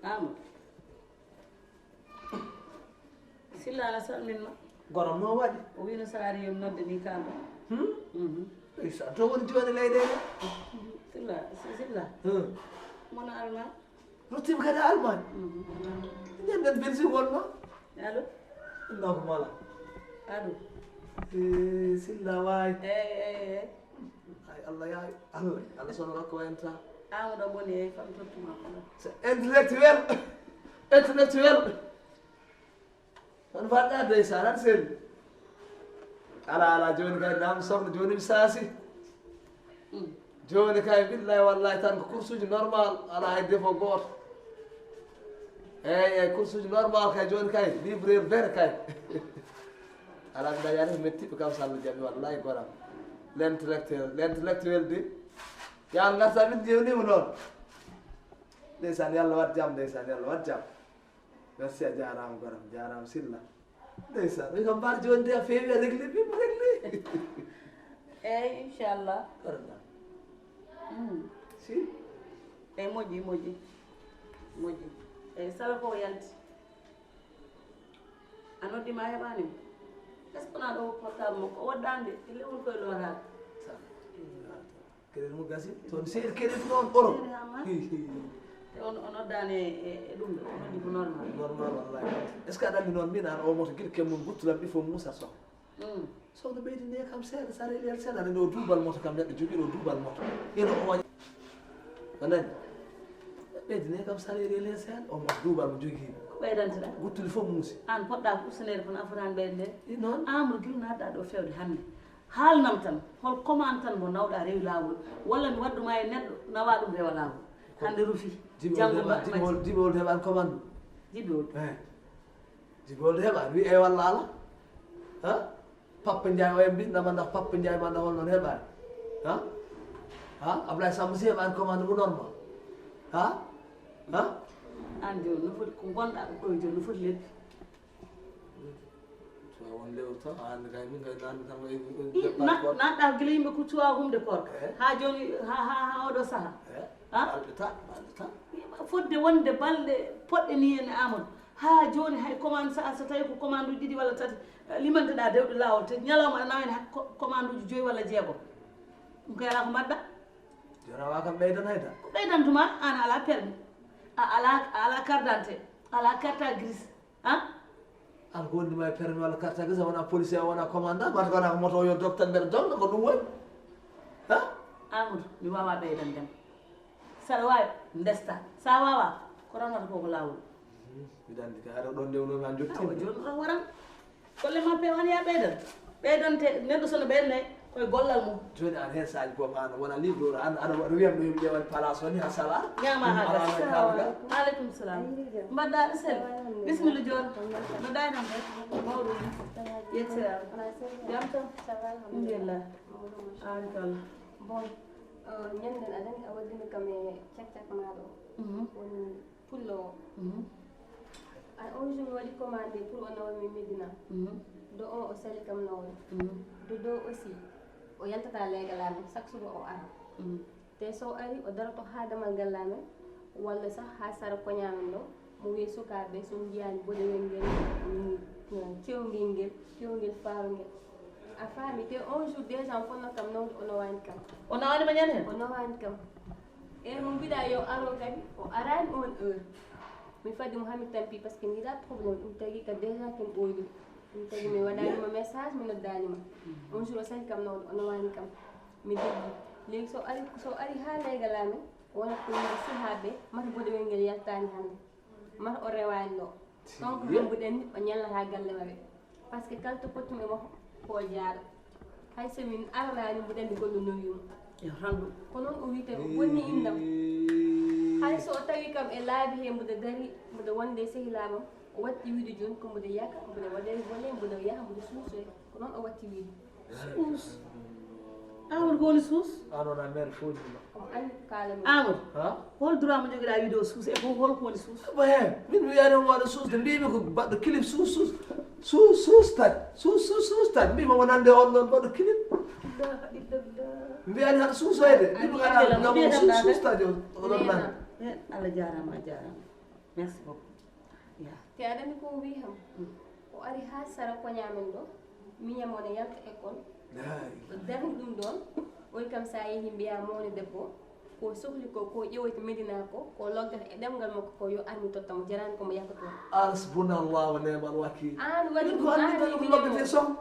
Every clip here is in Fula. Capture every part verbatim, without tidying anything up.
Amadou. Silla, ana salmin ma. Gorom no waɗi? O wino saari yo mi nodde ni kaalɗo. Hmm? Mhm. Isa, to woni diwani leyɗeele? Silla, si-, Silla. Hmm. Mono Alma. Ruttima kadi Almaañ. Mhm. Ñanden Belgique wonno. Allo? Innako mala. Allo? Eh, Silla waay. Eyi, eyi, eyi. Ay, Allah yaay. Allah, Allah sono rokko wayanta. Amadou Boni, eyi, kam tottuma ko. C'est intellectuel. Intellectuel. On mbaɗɗa ndeysaan, aɗa selli. Ala, ala, jooni kay, nam sohna, jooni mi saasi. Mm. Jooni kay, billahi, wallahi, tan ko course uji normal, ala hay défaut gooto. Eyi, eyi, course uji normal kay, jooni kay, livreur vert kay. Ala, mi dañaani ko mettiɓe kam, so Allah jaɓi, wallahi, goram. L'intellectuel, l'intellectuel de. Yo Allah ngarta min jewnima noon. Ndeysaan, yo Allah waɗ jam, ndeysaan, yo Allah waɗ jam. Merci, a jaaraama, goram, jaaraama, Silla. Ndeysaan, wi kam mbaar jooni de a feewi, a régli, bim régli. Eeyi, inchallah. Goram. Mm. Si? Eeyi, moƴƴi, moƴƴi. Moƴƴi. Eeyi, sala ko o yalti. A noddi ma a heɓaani mo? Est-ce que wonaa ɗo portable makko? O waɗɗaani de, ille woni koye looraade. Sa-, Crédit mo gasi. Toon seeri crédit noon euro. Seeri haa ma. Hi, hi. Te on, o noddaani e, e, e ɗum ɗo, o noddi ko normal. Normal, wallahi. Est-ce que aɗa anndi noon, min an o moto gila kemmum guttulam ɗi fof Moussa Sow. Mm. Sow no ɓeydine kam seeɗa, salaire seeɗa. Aɗa anndi o duubal moto kam neɗɗo jogiiɗo duubal moto. Ina o waña. A nani? Ɓeydine kam salaire seeɗa, o moto duubal mo jogii. Ko ɓeydante ɗa? Guttuɗi fof muusi. An poɗɗa ko ustineede kono a fotaani ɓeyde nde. I noon. Amadou gila naatɗa ɗo feewde hannde. Haalnam tan, hol commande tan mo nawɗa rewi laawol, walla mi wadduma e neɗɗo nawa ɗum rewa laawol? Hannde rufi, Jibi janngo Ould ma-, heɓa-, Jibi ma-, Ould, Jibi Ould heɓaani commande ɗum? Jibi Ould. Eh. Jibi Ould heɓaani, wi e walla ala. Ha? Papa Ndiaye o en mbiɗ nama ndax Papa Ndiaye ma ndax hol noon heɓaani. Ha? Ha? Ablaye Samba si heɓaani commande mo normal. Ha? Ha? An jooni no foti ko ngonɗa ɗo jooni no foti lebbi. Cuwa won lewru tan, a anndi kay min kay naatmi tan ko e, e, e, départ na-, koor. Naatɗa gila yimɓe ko cuwa humde koor. Eh? Haa jooni, haa, haa, haa oɗo saha. Eh? Ha? Balɗe tan, balɗe tan. Fodde wonde balɗe poɗɗe ni en Amadou. Haa jooni hay commande sa, so tawi ko commande uji ɗiɗi walla tati, eh, limanteɗa dewɗe laawol, te ñalawma aɗa nawa hen hay co-, commande uji joyi walla jeegom. Ɗum kay alaa ko mbaɗɗa. Jooni a wawa kam ɓeydan hay dara. Ko ɓeydantuma, an a ala permis. A ala, a ala carte d'identité, a ala carte grise. Ha? An ko wonde ma e permis walla carte grise, a wona policier, a wona commandant, mata ko wona ko moto o yo dog tan mbeɗa dogna, ko ɗum woni. Ha? Amadou, mi wawa ɓeydandema. Saɗa wawi, ndesta. Sa wawa, ko rangata ko ko lawol. Mhm. Mbiɗa andi ka, aɗa ɗon ndewnoo ma jotti. Awa, jooni ɗon waran. Golle ma pe on ya ɓeydan. Ɓeydante, neɗɗo so no ɓeydanay, koye gollal mum. Jooni an heen saaji gooto an wona livreur, an aɗa waɗa wiyam ɗo yimɓe ƴeewan place o ni ha sala. Ñaama ha gasa. Aleykum salam. Mbaɗɗa aɗa sel. Bisimilla jooni. No day tan de. Mawɗum. Yettira. Jam tan. Alhamdulillah. An kala. Bon, euh, ñanden aɗa anndi a waddino kam e cak cak maaɗo. Mhm. Woni Pullo o. Mhm. A, un jour mi waɗi commande pour o nawa mi Médina. Mhm. Do on o sali kam nawol. Mhm. Do do aussi o yaltata leegal amen, chaque suba o ara. Mhm. Te so o ari, o daroto haa damal galle amen, walla sax haa sara koña amen ɗo, mo wiya sukaaɓe, so on njiyaani boɗewel ngel, mm, cewngel ngel, cewngel faarungel. A faami, te on jour déjà on fotno kam nawde, o nawaani kam. O nawaani ma ñande heen? O nawaani kam. Heure mo mbiɗa yo aro kadi, o araani on heure. Mi fadde mo haa mi tampi, parce que mi yiɗa problème, ɗum tagi ka déjà ken ɓooyɗo. Ɗum tagi mi waɗaani mo message, mi noddaani mo. Un jour o sali kam noon, o nowani kam. Mi debbi. Leydi so ari, so ari haa leygal amen, o wonat ko yimɓe sehaaɓe, mata boɗewel ngel yaltaani hannde. Mata o rewaani ɗo. Donc, hambuɗen ni, o ñallataa galle maɓɓe. Parce que kala to pottum e makko, ko o jaara. Hay so min aranaani, mbuɗen ni goɗɗo nowi mo. Yo tan ɗum. Ko noon o wiyte, o bonni inndam. Hay so o tawi kam e laabi he, mbuɗo dari, mbuɗo wonde e sehilaaɓam, o watti wiide jooni ko mbuɗo yaka, mbuɗo waɗa e volet, mbuɗo yaha, mbuɗo suusoya. Ko noon o watti wiide. Suus. Amadou ko woni suus? An wona maire fooji ma. Omo anndi ko kaalanmi. Amadou. Ha? Hol droit mo jogiɗa wiide o suus? E ko hol ko woni suus? Ba he, min mi wiyani omo waɗa suus de, mbimi ko baɗɗo clip suus, suus. Suus, suus tan. Suus, suus, suus tan. Mbima wonande on ɗon baɗɗo clip. Mbiyani haɗa suusoyde. Mbimi ala ngam on suus, suus tan yo oɗon nan. Eh, Allah jarama, a jarama. Merci beaucoup. Ya. Te aɗa anndi ko o wi ham? Mm. O ari haa sara koña men ɗo, miñam wona yalta école. Laa ilaaha. O darni ɗum ɗoon, o wi kam so a yehi mbiya mawne debbo, ko sohli ko, ko ƴewoyta Medina ko, ko loggata e ɗemngal makko ko yo ar mi totta mo, jaraani ko mo yahta toon. Hasbunallah wa ni'mal wakil. Aan waɗi ɗum, ko aan anndi ɗum loggete soh.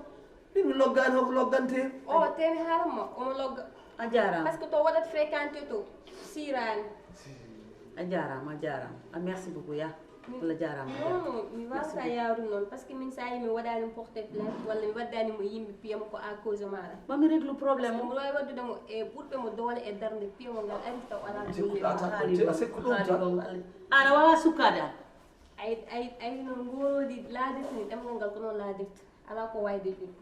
Min mi loggaani hoko loggante. O temi haaram ma, omo logga. A jaaraama. Parce que to waɗat fréquenté to, siiraani. A jaaraama, a jaaraama. A merci beaucoup, ya. Allah jaaraama, a jaaraama. Non, non, mi waawata yaarude noon, parce que min so a yii mi waɗaani mo porté plainte, walla mi waddaani mo yimɓe piya mo ko à cause maaɗa. Ma mi réglu problème o. Parce que mboɗo waawi waddude mo e ɓurɓe mo doole e darnde piya mo ngal ari taw alaa ko jikkuɗa tan ko te a sikku ɗum tan. Aan a waawaa sukkaade am. Ay, ay, ay, noon ngoorooji laadirta ni ɗemngal ngal ko noon laadirta. Alaa ko wawi deƴƴude.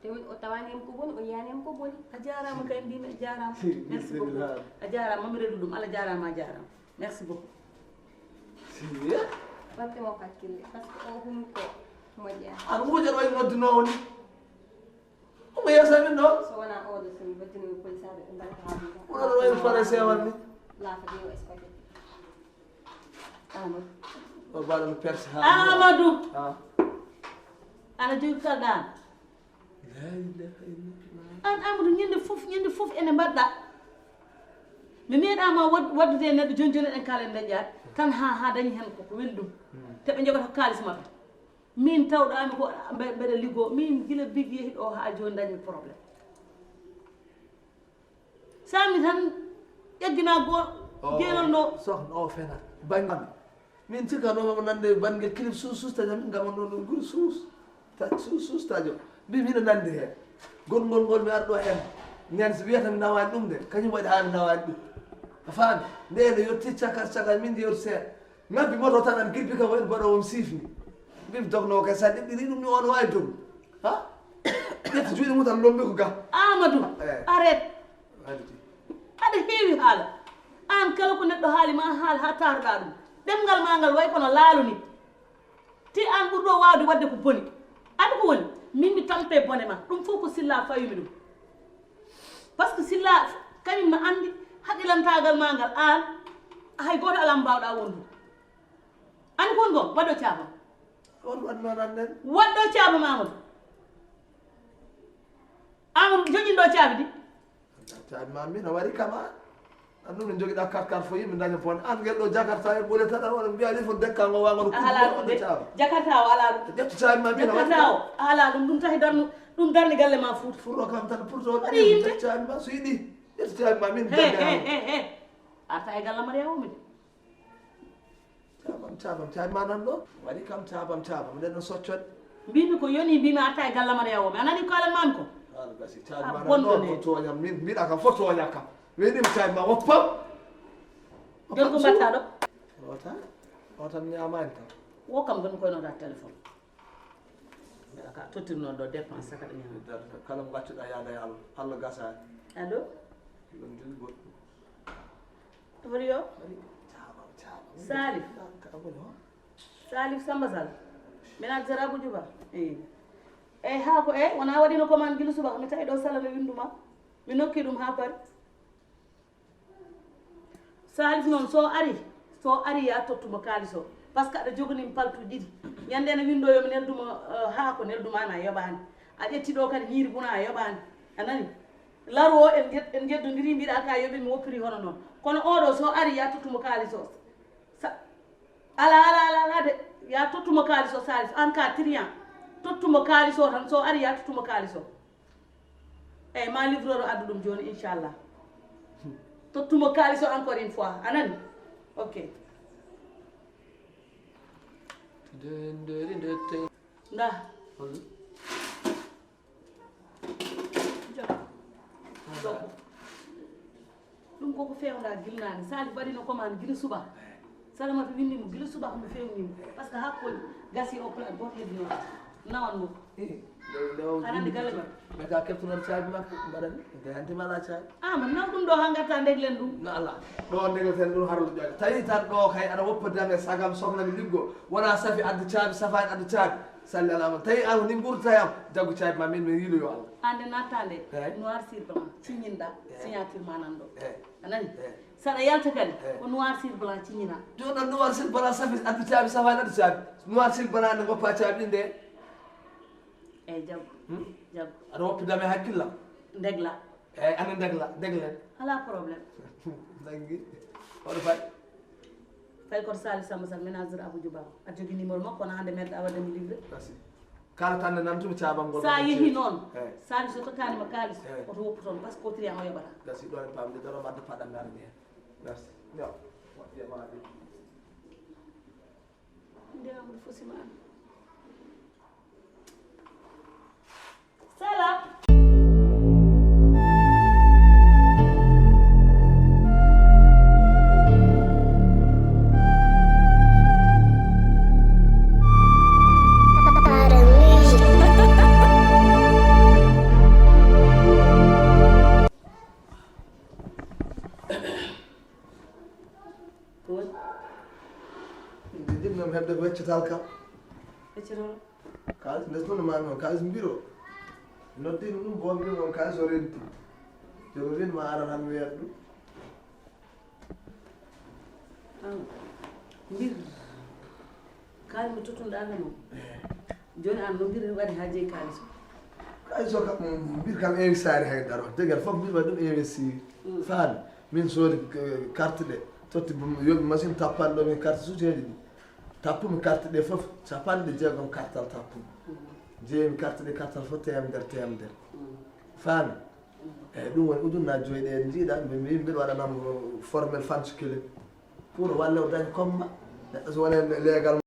Te min o tawani en ko boni, o yiyani en ko boni. A jaaraama kay, mbimi a jaaraama. Merci beaucoup. A jaaraama, mami redu ɗum. Allah jaaraama, a jaaraama. Merci beaucoup. Batte mo hakkille, parce que o hum ko moƴƴa. An wuja ɗo e noddunowo ni. Omo yeesa min ɗo. So wona oɗo so mi battinomi polisaɓe ɓe mbaɗata haaju. Oɗo ɗo e fare sewal ni. Laafa de o spaghetti. Amadou. O baɗa mi perse ha. Amadou. Ha. Ana jogi kalɗa an. La ilaha illallah. An Amadou, ñande fof, ñande fof ene mbaɗɗa. Mi meeɗama wad-, waddude e neɗɗo joni joni eɗen kaala en dañƴaade. Tan ha, ha dañi hen ko, ko weli ɗum. Hmm. Te ɓe joɓata ko kaalis maɓɓe. Min tawɗami ko mbe-, mbeɗa liggo. Min gila big yehi ɗo ha joni dañmi problème. Sami tan ƴeggina go. O, jeelol no. Sohna o fena. Bangam. Min cikkanoma mo nande bangel clip sus, sus taƴa min gam on ɗon ɗum guri sus. Ta-, sus, sus taƴo. Mbi miɗo nande hen. Gongol ngol mi arɗo hen. Ñande so wiyata mi nawani ɗum de. Kañum waɗi ha mi nawani ɗum. A faami? Nde ene yetti caka, caka min yeru seeɗa. Ngabbi moto tan an gilbi kam wayno baɗo on sifni. Mbi mi dogno kay sa ɗiɗɗiri ɗum ni on wawi dogu. Ha? Ƴetti juuɗe mum tan lombi ko ga. Amadou, eh, arrête. Arrête. Aɗa heewi haala. An kala ko neɗɗo haali ma haal ha taaroɗa ɗum. Ɗemngal ma ngal way kono laalo ni. Te an ɓurɗo wawde wadde ko boni. Aɗa ko woni? Min mi tampe bone ma. Ɗum fof ko silla fawimi ɗum. Par ce que silla kañum no andi haqilantagal ma ngal an hay goto ala mo mbawɗa wondude. An kon gom, waɗɗo caabam. On waɗno nan nen. Waɗɗo caabam Amadou. Amadou joƴƴinɗo caabi di. Caabi ma min a wari kama. An ɗum no jogiɗa carte carte fo yimɓe daña pon. An ngel ɗo Jakarta e ɓole tan a waɗa mbiya lifo dekka ngo wa ngono. A ala ɗum de. Jakarta o ala ɗum. Ƴettu caabi ma min a wari. Jakarta o ala ɗum, ɗum tahi darnu, ɗum darni galle ma Fuuta. Furo kam tan pour to waɗi yimɓe. Caabi ma so yiɗi. Ƴettu caabi ma min. He, he, he, he. Arta e galle Mariama mi de. Caabam, caabam, caabi ma nan ɗo. Waɗi kam caabam, caabam. Nden no soccode. Mbimi ko yoni, mbimi arta e galle Mariama mi. A nani ko alan mami ko? Haala gasi. Caabi ma nan ɗo, ko tooñam. Min mbiɗa kam fof tooña kam. Weɗima caabi ma woppam. Jon ko mbatta ɗo? O tan, o tan ñamani kam. Wo kam gon koynoɗa téléphone. Mbeɗa ka tottirno ɗo dépense saka ɗo ñama. Kala mo gaccuɗa yaada e Allah, Allah gasani. Allo? Ɗum joni goɗɗum. Holi yo? Salif. Salif Samba Sall. Ménage Sara Abu Juba. Eh. Eh, ha ko, eh, wona waɗino commande gila subaka, mi tawi ɗo sala no winnduma. Mi nokki ɗum ha Paris. Salif noon, so ari, so ari ya tottumo kaalis o. Par ce que aɗa jogani mi paltu ɗiɗi. Ñande ene winndo yo mi neldumo, eh, haako, nelduma na yoɓaani. A ƴetti ɗo kadi ñiiri buna a yoɓaani. A nani? Laru o en njet-, en njeddondiri, mbiɗa ka yoɓi mi woppiri hono noon. Kono oɗo so ari ya tottumo kaalis o. Sa-, ala, ala, ala, ala de. Ya tottumo kaalis o Salif. An ka trian. Tottumo kaalis o tan, so ari ya tottumo kaalis o. Eyyi, ma livreur o addu ɗum jooni, inchallah. Tottumo kaalis o encore une fois, a nani? Ok. Nda. Ɗum koko fewnda gila naane. Sali waɗino commande gila suba. Salamata windi mo gila suba ko mo fewnimo. Parce que hakko gasi o plat goto heddi noon. Nawan mo. Aɗa andi galle ma. Mais ka keftunan caabi makko mbaɗani. Nde hannde ma ala caabi. Ah, man naw ɗum ɗo ha ngarta ndeglen ɗum. No ala. Ɗo ndegleten ɗum harlo ƴoƴa. Tawi tan ɗo kay aɗa woppa dame sagam sohna mi liggo. Wona safi addu caabi, safani addu caabi. Salli ala Muhammad. Tawi an ni ngurta yam, jaggu caabi ma min mi yiiloyo Allah. Hande nattande. Eyi. Noir sur blanc, signina, eyi, signature ma nan ɗo. Eyi. A nani? Eyi. Saɗa yalta kadi, eyi, ko noir sur blanc signina. Joni noon noir sur blanc safi addu caabi, safani addu caabi. Noir sur blanc ne goppa caabi ɗin de. Eyi, jaggu. Hmm? Jaggu. Aɗa woppi dame hakkillam. Ndegla. Eyi, ana ndegla, ndeglen. Ala problème. Nangi. Oɗo fay. Fay koto Saliou Samba Sall, ménageur Abou Djouba. Aɗa jogii numéro makko, kono hannde meeɗa waɗde mo livre. Merci. Kala tan nde nantumi caabam ngol. Sa yehi noon, eyi, Saliou so tottanima kaalis, eyi, oto woppu toon, parce que ko client o yoɓata. Merci, ɗo en paamde, daro wadde paɗam mi ara mi heen. Merci. Yo. Nde Amadou Fosi ma. Sala. Ko woni? Min de, ɗum noon heɓde ko weccotal kam. Weccotal? Kaalis, nde tun maami on, kaalis mbiro. Noddii mi ɗum, boombi ɗum on, kaalis o renti. Jogo win ma ara tan mi wiyat ɗum. Aw, mbir. Kaalis mo tottunɗaa kam o. Eh. Jooni aan no mbir waɗi haa jeyi kaalis o? Kaalis o kam, mbir kam investir hay dara. Wax dëgg Yàlla, fof mbir waɗi ɗum investir. Mm. Faami? Min soodi, eh, carte ɗe. Totti bom, yoɓi machine tappanɗo min carte suuteeji ɗi. Tappumi carte ɗe fof, capanɗe jeegom kartal tappumi. Mm. Jeeymi carte ɗe, kartal fof teemedere, teemedere. Mm. Faami? Mm. Eyi, ɗum woni ujunnaaji joyi ɗe njiiɗa, mbi-, mbi-, mbiɗa waɗanamo formel fans club. Pour walle o daña combat. Neɗɗo so woni leegal.